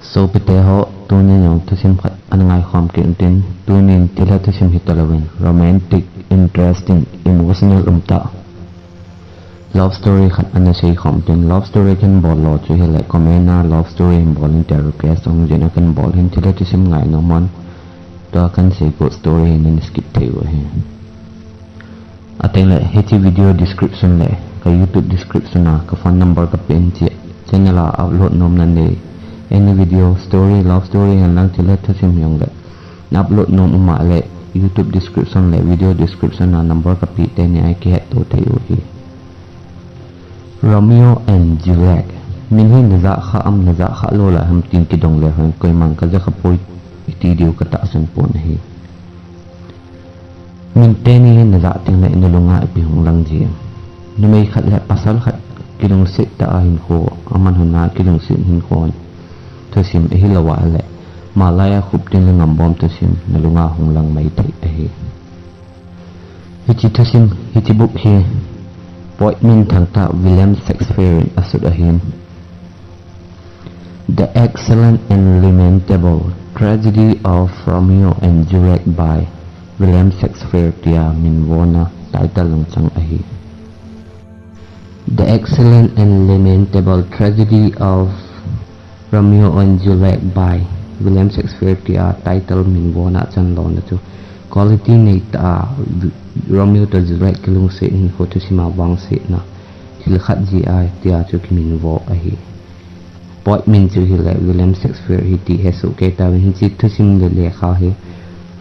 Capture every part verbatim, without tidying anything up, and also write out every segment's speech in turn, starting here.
Sopite ho, tunin jong thusim khat ana ngaikhom kit intin, tunin thilha thusim hi talouvin, romantic, interesting, emotional umtah love story khat ana seikhom intin, love story kahin bol lou chu hileh comment a love story hin bol inte, request ahung jeh in kahin bol ahin, thilha thusim ngai nom uva tua kahin sei gotna story hi nahin skip thei u ahi. Atengle hiche video description le ka YouTube description a ka phone number kapeh in, hiche channel a upload nomna nei, any video, story, love story, hinlang thilha thusim jongle na upload nom um a le YouTube description le video description a number kapeh teni a kihetto thei u ahi. Romeo and Juliet. Min hi najah kha am najah kha lou la ham tin kidong le hon koiman kaja khapoi ti diu katahsan pon ahi. Min teni hi najah tengle nalunga ipi hung lang ji em? Numei khat le pasal khat kilungset tah a hinkho, amanhuna kilungset hinkho thusim ahilouva le malaiya khupting le ngambom thusim nalunga hung lang maithei ahi. Hiche thusim, hiche book hi poet minthang tah William Shakespeare in asut ahin. The Excellent and Lamentable Tragedy of Romeo and Juliet by William Shakespeare tia minvona title lungchang ahi. The Excellent and Lamentable Tragedy of Romeo and Juliet by William Shakespeare tia title minvona chang lona chu quality neitah a Romeo toh Juliet kilungset hinkho thusim a vangsetna thil khat jeh a tia chu kiminvo ahi. Poet min chu hileh William Shakespeare ahi ti hesoh kei tauvin, hiche thusim le lekha hi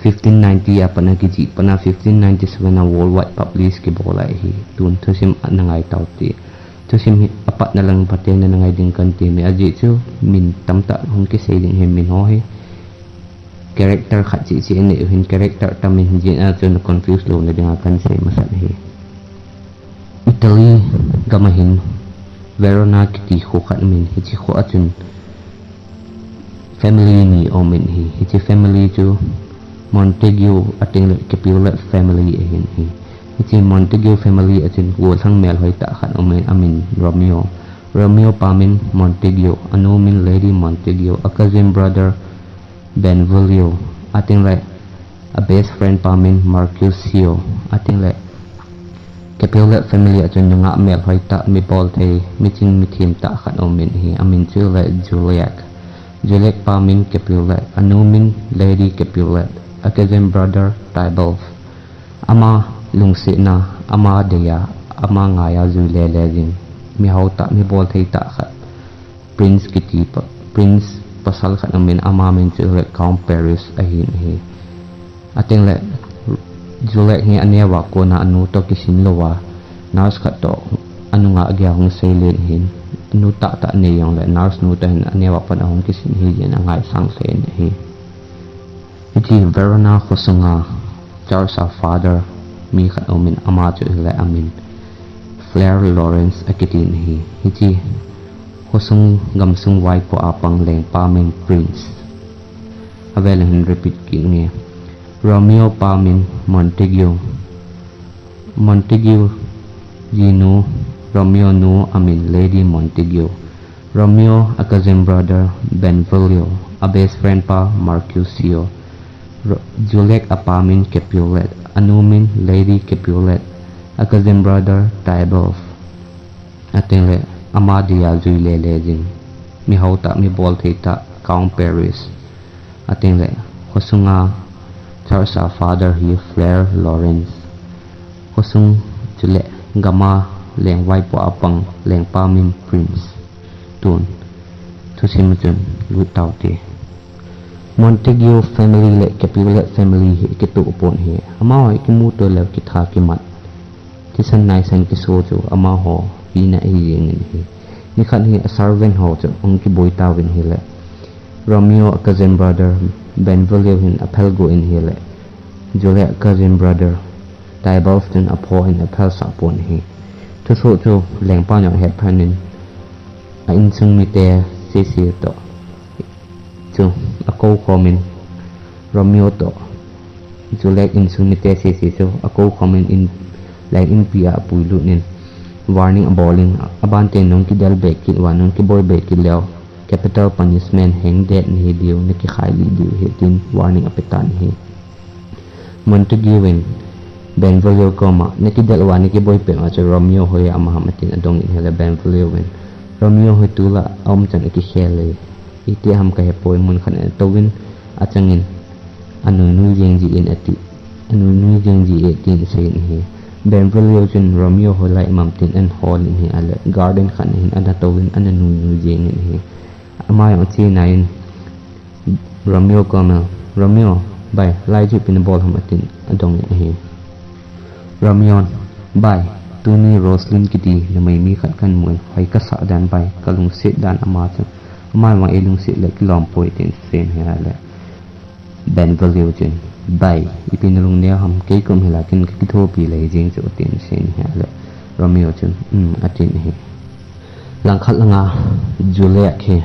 fifteen ninety a pat a kijih pat a fifteen ninety-seven a worldwide publish kibol ahi. Tun thusim ana ngai taute. Thusim hi apatna lang phaten ana ngai ding kahin temme, ajeh chu min tamtah hung kisei ding ahin, min ho hi character khat cheh cheh anei u ahin, character tam in, hijeh a chu na confuse louna dinga kahin sei masat ahi. Italy gam a hin Verona kiti kho khat um in, hiche kho a chun family ni um in ahi. Hiche family chu Montague atengle Capulet family ahin ahi. Hiche Montague family a chun gollhang melhoi tah khat um in, amin Romeo. Romeo pa min Montague, anu min Lady Montague, a cousin brother Benvolio, atengle a best friend pa min Mercutio, atengle Capulet family a chun nungah melhoi tah, mibolthei, miching mithem tah khat um in ahi, amin chu le Juliet. Juliet pa min Capulet, anu min Lady Capulet, a cousin brother Tybalt. Ama lungsetna, ama deiya, ama ngaiya jui lele jing, mihao tah, mibolthei tah khat. Prince kiti pa, Prince pasal khat um in, ama min chu le Count Paris ahin ahi. Atengle Juliet hi aneo a kona anu toh kisin louva nurse khat toh anungah geiya hung seilen ahin, nu tahtah nei jongle nurse nu toh hin aneo a pat a hung kisin ahi jeh in angaisang lheh in ahi. Hiche Verona khosunga church a father mi khat um in, ama chu hile amin Fleur Lawrence akitin ahi. Hiche khosung gamsung vaipo a pang lengpa min Prince. Avel a hin repeat kit nge. Romeo pa min Montague. Montague jinu, Romeo nu amin Lady Montague. Romeo a cousin brother Benvolio, a best friend pa Mercutio. Ro-, Juliet apa min Capulet, anu min Lady Capulet, a cousin brother Tybalt. Atengle ama deiya jui lele jing, mihao tah, mibolthei tah Count Paris. Atengle khosunga church a father hi Fleur Lawrence. Khosung chule gama lengvaipo a pang lengpa min Prince. Tun thusim chun lut taute. Montague family le Capulet family hi kitoh pon ahi. Amaho hi kimuto le kitha kimat, kisan naisan kiso chu amaho hina ahi jeng in ahi. Nikhat hi a servant ho chu ahung kiboi tauvin ahile, Romeo a cousin brother Benvolio hin aphel go in ahile, Juliet a cousin brother Tybalt chun apho in aphelsah pon ahi. Thusoh chu lengpa in ahet phat in, a insung mite sese toh chu akou khom in, Romeo toh Juliet insung mite sese chu akou khom in, in, leng inpi a apuilut in, warning abol in, abante nung kidel be kit uva, nung kiboi be kit leu capital punishment hanged death nahi diu, nakikhai lih diu ahi tin warning ape tan ahi. Montague in Benvolio koma, nakidel uva nakiboi peh uva chu Romeo hoiya um ham atin adong in ahile Benvolio in, Romeo hi tulai a um chan akikhel e. Iti ham kahepoi, mun khat in atouvin achangin anuinui jeng ji in ati. Anuinui jeng ji e tin asei in ahi. Benvolio chun Romeo hoilai um am tin ahol in ahile garden khat ahin atouvin anuinui jeng in ahi. Ama jong ache nai in Romeo koma, Romeo, bai, lai chu ipi nabol ham atin adong in ahi. Romeo in, bai, tuni Roslyn kiti numei mi khat kahin mun, hoi kasah dan bai, kalungset dan ama chu. Ama vang eilungset le kilom poi tin asei in ahile Benvolio chun, bai, ipi nalung neo ham, kei kum hilai kin kakithopi lei jeng chu tin asei in ahile Romeo chun, um, atin ahi. Langkhat langa Juliet hi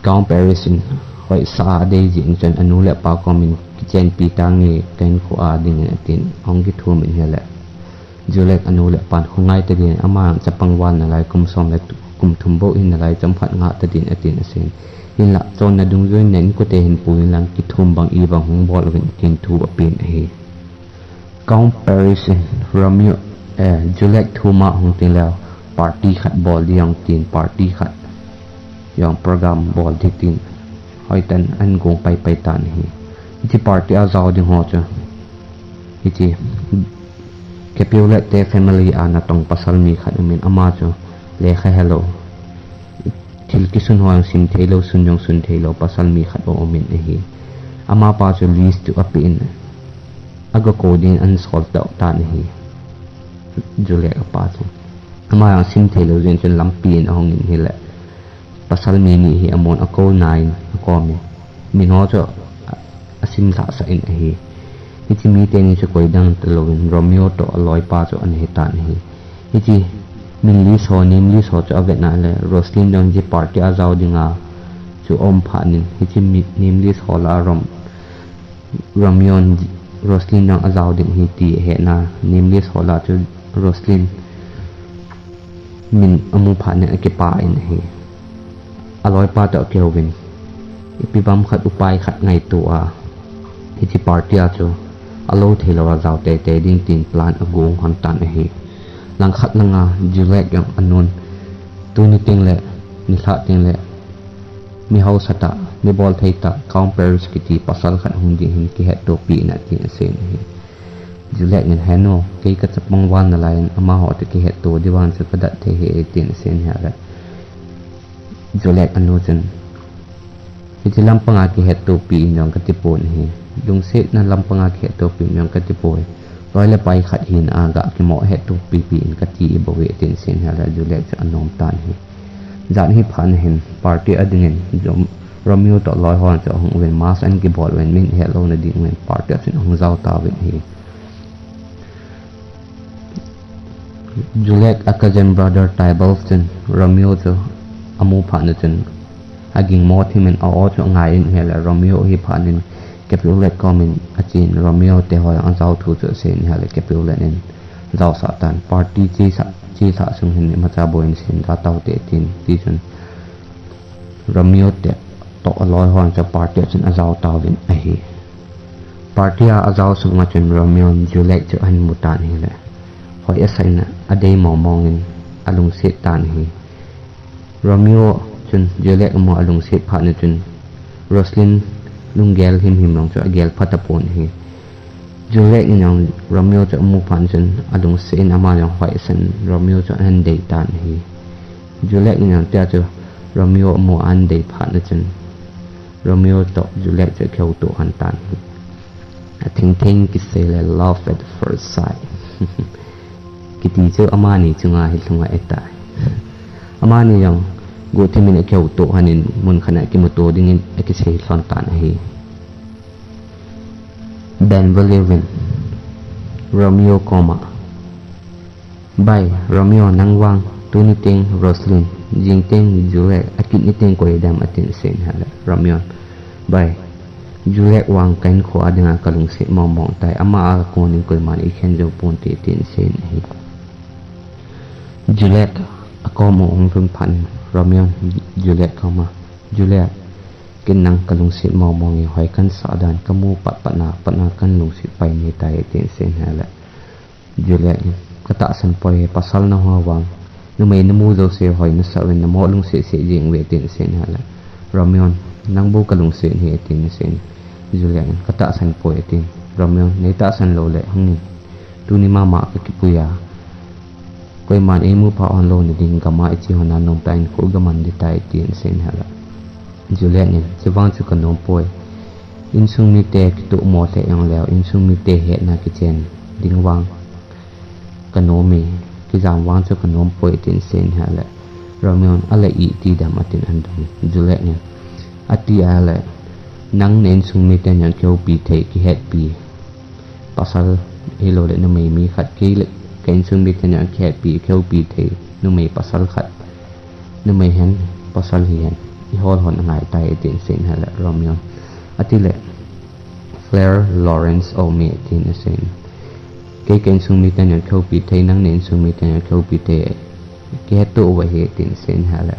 Count Paris in hoisah a adei jeh in chun anu le apa komin kichenpi tange kahinkho a dingin atin ahung kithum in ahile Juliet anu le apan khongai tadin ama chapang val nalai kum som le kum thum bou hin nalai chomkhat ngah tadin atin asei in. Hinlah chonna dungjuiyin na inkote hin pui inlang kithum bang ibang hung bol uvin tin thu apen ahi. Count Paris in Romeo, eh, Juliet thum a hung tin leu party khat bol ding tin party khat jong program bol ding tin hoitah in ahin gong paipai tan ahi. Hiche party a jao ding ho chu hiche Capulet te family a natong pasal mi khat umin ama chu lekha helou, thil kisun ho jong sim theilou, sun jong sun theilou pasal mi khat aumin ahi. Amapa chu list chu apen, aga kou dingin ahin sol tah tan ahi. Juliet apa chu ama jong sim theilou jeh in chun lampi in ahung in ahile pasal mi ni hi amun akou nai in akomin, min ho chu asim lhah sah in ahi. Hiche mi teni chu koidang talouvin Romeo toh aloipa chu ana hitan ahi. Hiche min list ho, name list ho chu avet na le Roslyn jong hiche party a jao dinga chu aum phat in hiche mi, name list ho lah a Rom Romeo in Roslyn jong ajao ding ahi ti ahet na, name list ho lah chu Roslyn min amu phat in akipah in ahi. Aloipa toh akihouvin, ipi bang khat upai khat ngaito a, hiche party a chu alou theilou a jao teitei ding tin plan agong lhon tan ahi. Langkhat langa Juliet jong anun, tuni teng le nilhah teng le mi haosa tah, mi bolthei tah, Count Paris kiti pasal khat hung ding hin kihettopi in atin asei in ahi. Juliet in, henu, kei kachapang val nalai in amaho toh kihetto ding vang chu kadat thei hih e tin asei in ahile Juliet anu chun, hiche lampanga kihettopi in jong kati pon ahi. Lungsetna lampanga kihettopi in jong kati poi. Loi le pai khat hina a ga kimoh hettopipi in kati bouve tin asei in ahile Juliet chu anom tan ahi. Jan hi phat in hin party a dingin Romeo toh loi hon chu ahung uvin mass ahin kibol uvin min ahet louna ding uvin party a chun ahung jao tauvin ahi. Juliet a cousin brother Tybalt chun Romeo chu amu phat in chun aging mo thim in a-o chu angai in ahile Romeo ahi phat in Capulet komin achen Romeo te ho jong ajao thu chu asei in ahile Capulet in jaosah tan, party chesa, chesa sung hin imacha boi in senda taute tin, tichun Romeo te toh aloi hon chu party a chun ajao tauvin ahi. Party a ajao sunga chun Romeo in Juliet chu ahin mu tan ahile hoi asah in adei mong mong in alungset tan ahi. Romeo chun Juliet amu alungset phat in chun Roslyn lunggel himhim jong chu agel pha tapon ahi. Juliet in jong Romeo chu amu phat in chun alungset in ama jong hoi asah in Romeo chu ahin dei tan ahi. Juliet in jong tia chu Romeo amu ahin dei phat in chun Romeo toh Juliet chu akihouto lhon tan ahi. Athengtheng kisei le love at first sight kiti chu amani chunga hi lhung ahitai. Amani jong guhthim in akihouto lhon in mun khat a kimuto dingin akisei lhon tan ahi. Benvolio in Romeo koma, bai, Romeo, nang vang tuni teng Roslyn, jing teng Juliet, akit ni teng koi dem atin asei in ahile Romeo in, bai, Juliet vang kahinkho a dinga kalungset mong mong tai, ama a konin koiman eikhen jou ponte tin asei in ahi. Juliet akom u ahung lhun phat in Romeo in Juliet koma, Juliet, ken nang kalungset mong mong e, hoi kansah dan kamu pat pat na, pat na kalungset pai nai tai, atin asei in ahile Juliet in, katahsan poi e, pasal naho vang numei namu jouse hoi nasah uvin, namo lungset seh jeng uve, atin asei in ahile Romeo in, nang bou kalungset ahi, atin asei in, Juliet in, katahsan poi, atin. Romeo in, nei tahsan lou le hung in, tuni mama kakipui a, koiman eimu pha hon lou nading gam a iche hon a nungta in kho gaman ding tai, atin asei in ahile Juliet in, chuvang chu kanom poi. Insung mite kitoh mo lheh jong leu, insung mite hetna kichen ding vang kanom e, kijam vang chu kanom poi, atin asei in ahile Romeo in, ahile iti dem, atin adong in. Juliet in, ati ahile, nang na insung miten jong kihoupi thei, kihetpi pasal, ahilou le numei mi khat, kei le ka insung miten jong kihetpi, kihoupi thei numei pasal khat, numei hen pasal hihen, ihol hon angai tai, atin asei in ahile Romeo in, atile Fleur Lawrence aum e, atin asei in. Kei ka insung miten jong kihoupi thei, nang na insung miten jong kihoupi thei, kihetto uva ahi, atin asei in ahile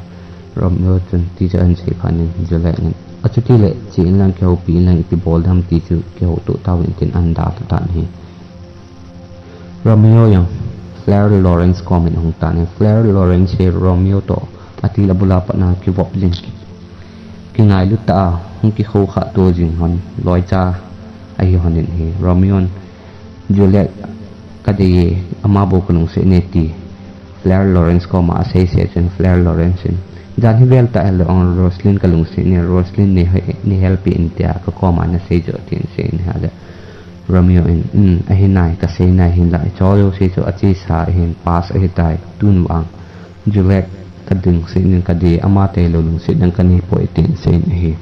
Romeo chun tichu ahin sei phat in Juliet in, achutile che inlang kihoupi inlang ipi bol dem tichu kihouto tauvin, tin ahin dalha tan ahi. Romeo jong Fleur Lawrence kom in ahung tan ahi. Fleur Lawrence hi Romeo toh atil abul a pat na kivop jing, kingailut tah a hung kikhoukhah to jing hon loicha ahi hon in ahi. Romeo in, Juliet kadei e, ama bou kalungset e, ti Fleur Lawrence koma asei seh chun Fleur Lawrence in, jan hi vel tah hile ong Roslyn kalungset e, Roslyn nei, nei helpeh in tia kakoma nasei joh, tin asei in ahile Romeo in, um, ahi nai, kasei nai, hinlah hicho jouse chu achesa ahin, past ahitai, tun vang Juliet kalungset in kadei, ama tailou lungset dang kanei poi, tin asei in ahi.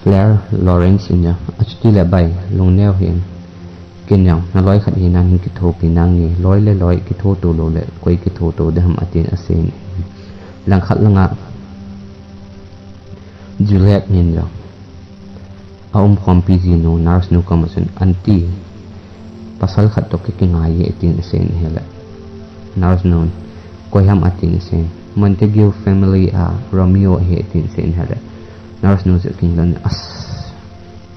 Fleur Lawrence in jong, achutile bai, lungneo hih in, ken jong naloi khat hinan hin kithopi nange, loi le loi kithoto lou le koi kithoto dem, atin asei in ahi. Langkhat langa Juliet in jong aumkhompi jinu, nurse nu koma chun, aunty, pasal khat toh kakingai e, atin asei in ahile nurse nun, koi ham, atin asei in, Montague family a Romeo ahi, atin asei in ahile nurse nu chu akinglon in, as,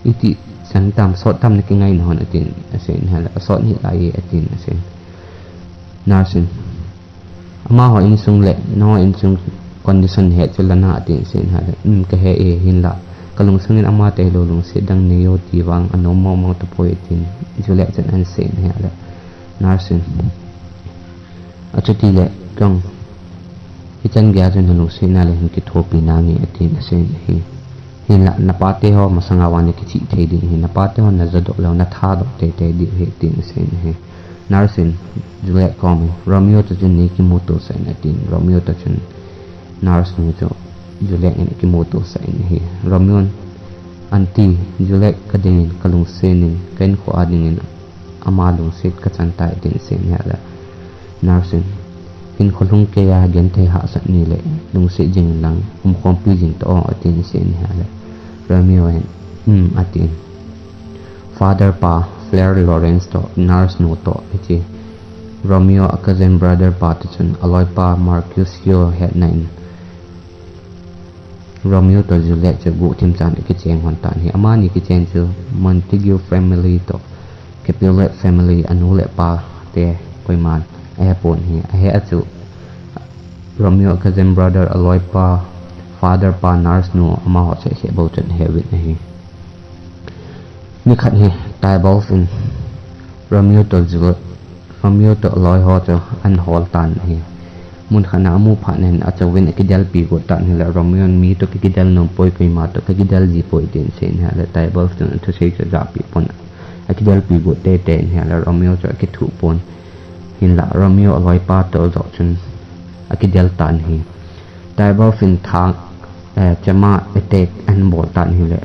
iti chan tam, sot tam nakingai nahon, atin asei in ahile, asot hih lai e, atin asei in. Nurse in, amaho insung le nangho insung condition nahet chu lana, atin asei in ahile, um, kahe e, hinlah kalungsung in ama tailou lungset dang nei o ti vang anom mong mong tapoi, tin Juliet chun ahin sei in ahile nurse in, achutile kong hichan geiya chun nalungsetna le hin kithopi nange, atin asei in ahi. Hinlah napate ho masanga vang nakichih thei ding ahi, napate hon najadoh leu nathadoh teitei diu ahi, tin asei in ahi. Nurse in Juliet kom in, Romeo toh chun nei kimutosah in, atin Romeo toh chun nurse nu chu Juliet in akimutosah in ahi. Romeo in, aunty, Juliet kadei in, kalungset in, ka hinkho a dingin ama lungset kachan tai, tin asei in ahile nurse in, hinkho lhung keiya genthei hahsat ni le lungset jing inlang umkhompi jing tao, atin asei in ahile Romeo in, um, atin. Father pa Fleur Lawrence toh nurse nu toh hiche Romeo a cousin brother pa toh chun aloipa Mercutio hetna in Romeo toh Juliet chu guhthim chan akicheng hon tan ahi. Amani kichen chu Montague family toh Capulet family, anu le apa te koiman ahepon ahi. Ahe a chu Romeo a cousin brother, aloipa, father pa, nurse nu, amaho cheh cheh bou chun aheuvin ahi. Nikhat hi Tybalt in Romeo toh Juliet, Romeo toh aloi ho chu ahin hol tan ahi. Mun khat a amu phat in achouvin akidelpi got tan ahile, Romeo in mi toh kakidel nom poi, koima toh kakidel ji poi, tin asei in ahile, Tybalt chun athusei chu ajahpeh pon, akidelpi got teitei in ahile, Romeo chu akithuh pon. Hinlah Romeo aloipa toh joh chun akidel tan ahi. Tybalt in thang, eh, chema attack ahin bol tan ahile,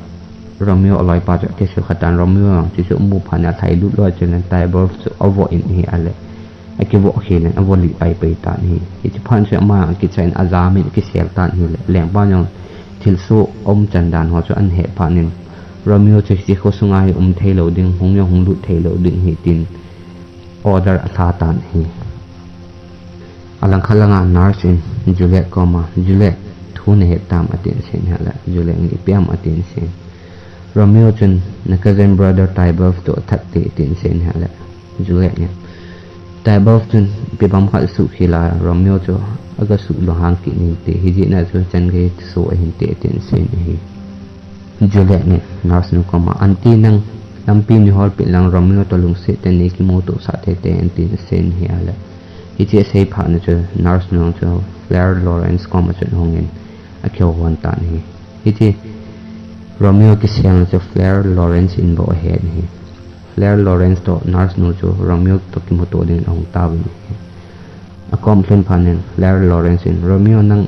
Romeo aloipa chu akisukha tan. Romeo jong chuchu amu phat in alhailut loi chun Tybalt chu avoh in ahile, akivoh khel in avo lih pai pai tan ahi. Hiche phat chun ama akicha in ajam in akisel tan ahile, lengpa jong thilsoh aumchan dan ho chu ahin het phat in, Romeo chu hiche khosunga hi um theilou ding, hung jong hung lut theilou ding ahi, tin order alha tan ahi. Alangkhat langa nurse in Juliet koma, "Juliet, thu nahet tam?" atin aseina ahile, Juliet in, "Ipi ham?" atin asei. "Romeo chun na cousin brother Tybalt toh athat te," atin aseina ahile, Juliet in, "Tybalt chun ipi bang khat asuh khel a, Romeo chu aga suh lunghang kit inte, hijeh a chu chan gei suh ahinte," atin aseina ahi. Juliet in nurse nu koma, "Aunty, nang lampi nei hol peh lang, Romeo toh lungset tah in nei kimuto sah teitei," atin aseina ahile, hiche asei phat na chu nurse nu chu Fleur Lawrence koma chun ahung in akihou hon tan ahi. Hiche Romeo kiselna chu Fleur Lawrence in bou ahet ahi. Fleur Lawrence toh nurse nu chu Romeo toh kimuto dingin ahung tauvin ahi. Akom lhun phat in Fleur Lawrence in, "Romeo, nang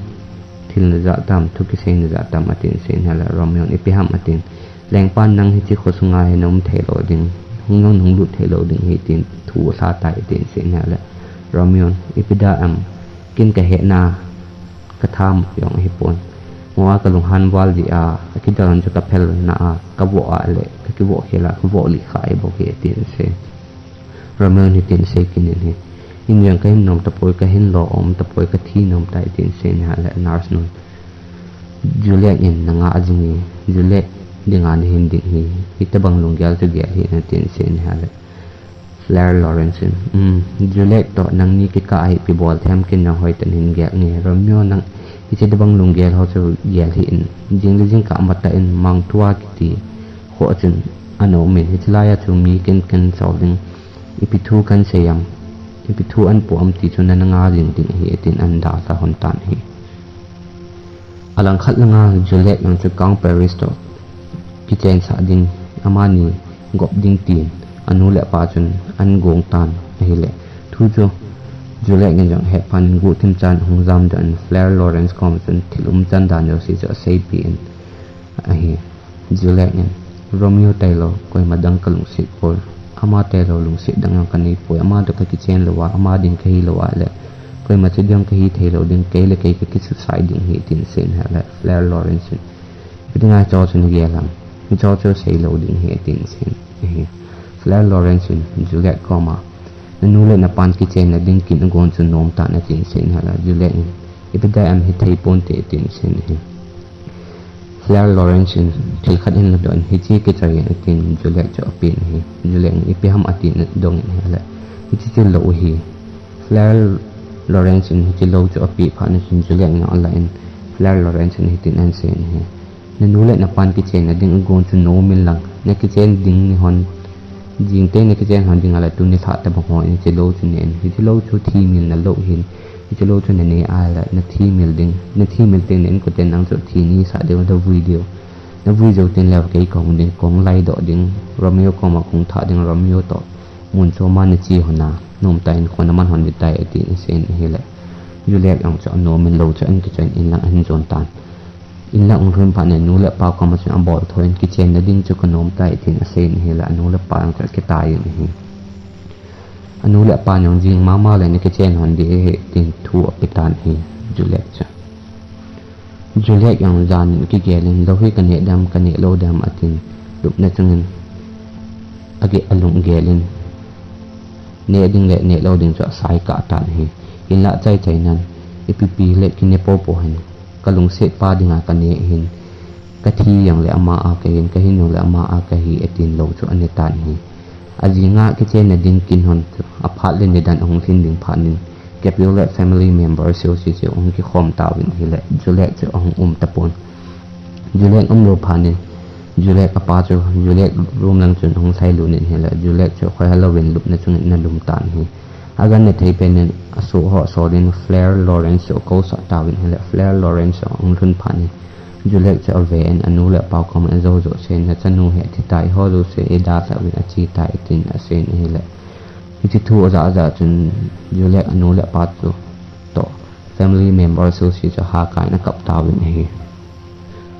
thil najah tam, thu kisei najah tam?" atin aseina ahile, Romeo in, "Ipi ham?" atin. "Lengpan nang hiche khosunga hi naum thei lou ding, hung nang hung lut thei lou ding ahi," tin thu alha tai, atin aseina ahile, Romeo in, "Ipi dia ham, ken kahetna, katha jong ahipon. Mo a kalunghan val jeh a, akidal chu kaphel na a, kavoh a le, kakivoh khel a, kavoh lih kha ahi bou hi," atin asei. Romeo in hitin asei kit in ahi, "Ken jong kahin nom tapoi, kahin lo um tapoi, kathi nom tai," atin aseina ahile nurse nu in, "Juliet in nangah jing e, Juliet dinga nahin ding ahi, hitobang lunggel chu gel hih in," atin aseina ahile, Fleur Lawrence in, "Um, Juliet toh nangni kikah a hi ipi bol them, ken jong hoitah in hin gel inge. Romeo, nang hiche tobang lunggel ho chu gel hih in, jing le jingkah matah in Montoya kiti kho a chun ana um in, hiche laiya chu mi ken ken chol ding, ipi thu kan sei ham, ipi thu ahin po ham ti chu nana ngah jing ding ahi," atin ahin dalha hon tan ahi. Alangkhat langa Juliet jong chu Count Paris toh kichensah ding, amani gop ding tin anu le apa chun ahin gong tan ahile, thu chu Juliet in jong ahet phat in guhthim chan ahung jamdoh in Fleur Lawrence koma chun thil umchan dan jouse chu aseipeh in ahi. Juliet in, "Romeo tailou koima dang kalungset poi. Ama tailou lungset dang jong kanei poi. Ama toh kakichen lou a, ama ding kahi lou a le, koima chu dang kahi thei lou ding, kei le kei kakisuicide ding ahi," tin aseina ahile, Fleur Lawrence in, "Ipi dinga hicheho chu nagel ham? Hicheho chu seilou ding ahi," atin asei ahi. Fleur Lawrence in Juliet koma, "Nanu le napan kichenna ding kin agon chu nom tan," atin aseina ahile, Juliet in, "Ipi dia ham, hithei ponte," atin asei ahi. Fleur Lawrence in thil khat ahin ladoh in, "Hiche kichoi in," atin Juliet chu apen ahi. Juliet in, "Ipi ham?" atin adong in ahile, "Hiche chu lou ahi." Fleur Lawrence in hiche lou chu apeh phat na chun Juliet in alah in, Fleur Lawrence in hitin ahin sei in ahi, "Nanu le napan kichenna ding agon chu nom in lang, nakichen ding nahon, jing teng nakichen hon ding a le tuni lhah tobang hon hiche lou chu nen, hiche lou chu thimilna lou ahin, hiche lou chu nanei a le nathimil ding, nathimil teng na inkoten nang chu thi nahisah diu, navui diu. Navui jou teng le kei kahung ding, kahung laidoh ding, Romeo koma kahung thah ding, Romeo toh mun chom a nache hon a, nom tah in kho naman hon ding tai," atin asei in ahile, Juliet jong chu anom in lou chu ahin kichoi in inlang ahin jon tan. Inlang ahung lhun phat in anu le apa koma chun abol thou in, "Kichenna ding chu kanom tai," tin asei in ahile, anu le apa jong chu akitai in ahi. Anu le apa jong, "Jing mama le nakichen hon ding ahi," tin thu ape tan ahi, Juliet chu. Juliet jong jan in akigel in, "Lou hi kaneh dem, kaneh lou dem?" atin, lupna chungin agi-, alunggel in, neh ding le neh lou ding chu asai kah tan ahi. Hinlah chaichai nan, "Ipi pi le kine popo hen, kalungset pa dinga kaneh ahin, kathi jong le ama a kahin, kahin jong le ama a kahi," atin lou chu ane tan ahi. Ajing a kichenna ding kin hon chu aphat le nidan ahung lhin ding phat in, Capulet family member jouse chu ahung kikhom tauvin ahile, Juliet chu ahung um tapon. Juliet umlou phat in, Juliet apa chu Juliet room lang chun ahung lhailut in ahile, Juliet chu khohal louvin lupna chungin ana lum tan ahi. Agangthei pen in asoh ho asol in Fleur Lawrence chu akousah tauvin ahile, Fleur Lawrence chu ahung lhun phat in, Juliet chu ave in anu le apa koma ajou jouse in, "Nachanu hi athi tai, eiho jouse eidalhah uvin ache tai," tin asei in ahile, hiche thu ajah jah chun Juliet anu le apa chu toh family member jouse chu ahakai in akap tauvin ahi.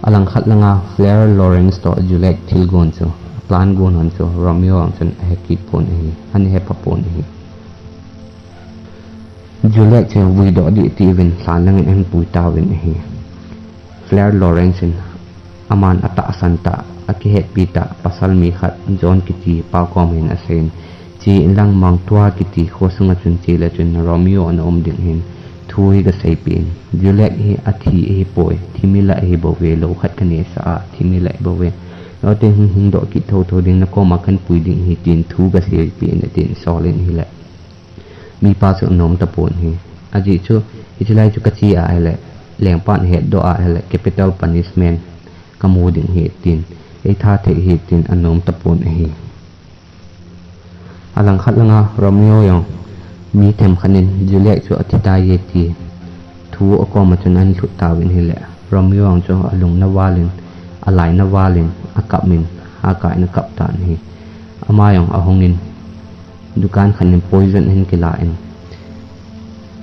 Alangkhat langa Fleur Lawrence toh Juliet thil gon chu, plan gon hon chu Romeo jong chun ahe kit pon ahi, ana hepha pon ahi. Juliet chu vuidoh ding atiuvin lhan langin ahin pui tauvin ahi. Fleur Lawrence in aman atahsan tah, akihetpi tah pasal mi khat John kiti pa koma hin asei in, "Che inlang Montoya kiti kho sunga chun che le chun Romeo ana um ding ahin, Thu hi kasei peh in, Juliet hi athi ahipoi, thimila ahi bouve, lou khat kaneh sah a, thimila ahi bouve. Lote hung hung doh kit thotho ding, nakoma kahin pui ding ahi, tin thu kasei peh in, atin asol in ahile. Mipa chu anom tapon ahi. Ajeh chu, hiche lai chu kache a ahile, lengpan ahetdoh a ahile, capital punishment kamu ding ahi, tin eitha thei ahi, tin anom tapon ahi. Alangkhat langa Romeo jong mi themkhat in Juliet chu athi tai e ti thu akoma chun ahin lhut tauvin ahile, Romeo jong chu alungna val in, alaina val in, akap in, akap in akap tan ahi. Ama jong ahung in, dukan khat in poison ahin kila in,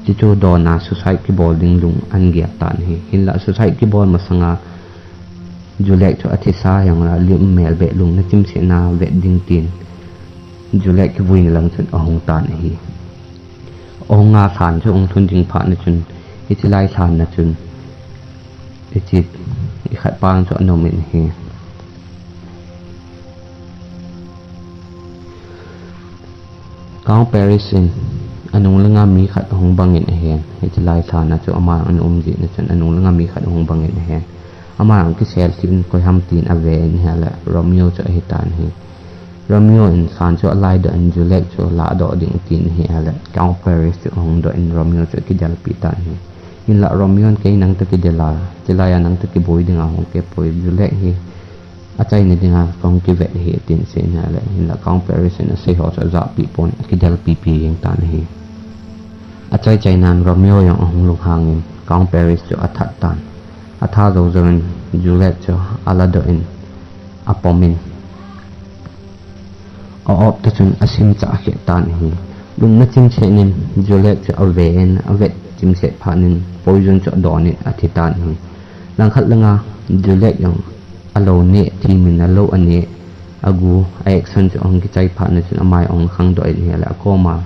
chuchu dona suicide kibol ding lung ahin gel tan ahi. Hinla suicide kibol masanga Juliet chu athisa jongle lim mel beh lungna chimsetna vet ding tin Juliet kivuina lang chun ahung tan ahi. Ahunga lhan chu ahung lhun ding phat na chun, hiche lai lhan na chun, hiche ikhat pa chu anom in ahi. Count Paris in anung langa mi khat ahung bang in ahen. Hiche lai lhan na chu ama ana um jeh na chun anung langa mi khat ahung bang in ahen. Ama jong kisel lheh in koiham tin ave in ahile Romeo chu ahi tan ahi. Romeo in lhan chu alaidoh in Juliet chu ladoh ding tin ahile Count Paris chu ahung doh in Romeo chu akidelpi tan ahi. Hinla Romeo in kei nang toh kidel a, hiche lai a nang toh kiboi dinga hung kei poi, Juliet hi achaina dinga kahung kivet ahi, tin asei in ahile, hinla Count Paris in asei ho chu ajahpeh pon, akidelpipi jeng tan ahi. Achai chainan Romeo jong ahung lunghang in Count Paris chu athat tan. Atha jou jouvin Juliet chu aladoh in, apom in, a-op toh chun asimchah khet tan ahi. Lungna chimset in Juliet chu ave in, avet chimset phat in poison chu adon in athi tan ahi. Langkhat langa Juliet jong alou neh, thimin alou aneh, agu, a-action chu ahung kichai phat na chun ama jong ahung khangdoh in ahile, akoma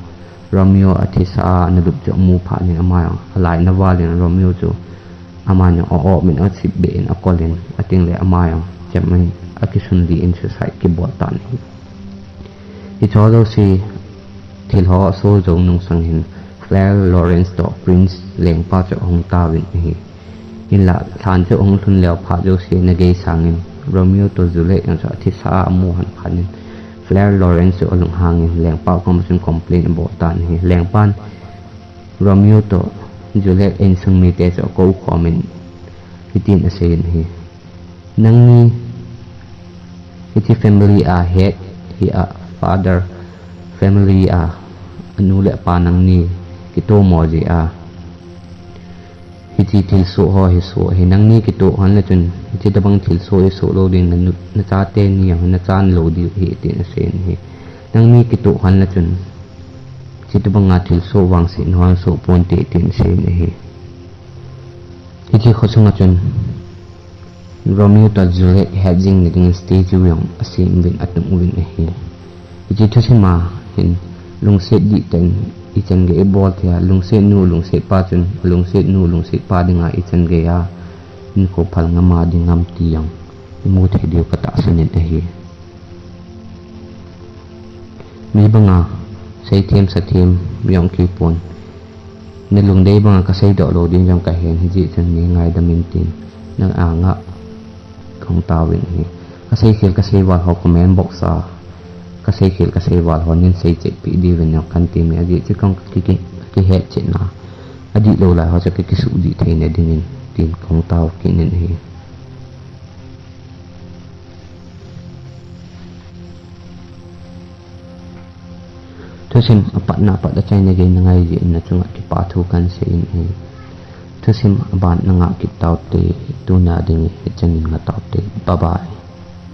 Romeo athisa a analup chu amu phat in ama jong alaina val in Romeo chu ama jong a-op in asipbeh in akol in, atengle ama jong chem in akisunli in suicide kibol tan ahi. Hicheho jouse thil ho aso jou nung sang hin Fleur Lawrence toh Prince lengpa chu ahung tauvin ahi. Hinla lhan chu ahung lhun leo phat jouse ana gei sangin Romeo toh Juliet jong chu athisa a amu lhon phat in Fleur Lawrence chu alunghang in lengpa koma chun complain abol tan ahi. Lengpan Romeo toh Juliet insung mite chu akou khom in hitin asei in ahi. Nangni hiche family a head hi a, father, family a anu le apa nangni kitomo jeh a hiche thilsoh ho hi soh ahi. Nangni kitoh lhon le chun hiche tobang thilsoh hi soh lou ding, nanu, nachate ni a nachan lou diu ahi, tin asei in ahi. Nangni kitoh lhon le chun hiche tobanga thilsoh vangsetna ho soh ponte, tin asei in ahi. Hiche khosunga chun Romeo toh Juliet hetjing na dingin statue jong asem uvin atung uvin ahi. Hiche thusima hin lungset dihtah in ichan gei ibol thei a, lungset nu, lungset pa chun, lungset nu, lungset pa dinga ichan gei a hinkho phal ngam a ding ham ti jong imu thei diu katahsan in ahi. Mi banga seithem sathem jong kipon. Nalungdei banga kaseidoh lou ding jong kahen, hijeh chun neingaidam in tin, nang anga kahung tauvin ahi. Kaseikhel kaseival ho comment box a, kaseikhel kaseival ho nin seichetpeh diuvin jong kahin temi, ajeh chu kahung ki, ki, kihetchetna adihlou lai ho chu kakisuhdih theina dingin tin kahung tao kit in ahi. Thusim apatna apat achaina gei nangai jeh in nachunga kipa thu kahin sei in ahi. Thusim aban nangah kit taute, tuna dingin hichan in nga taute. Bye bye.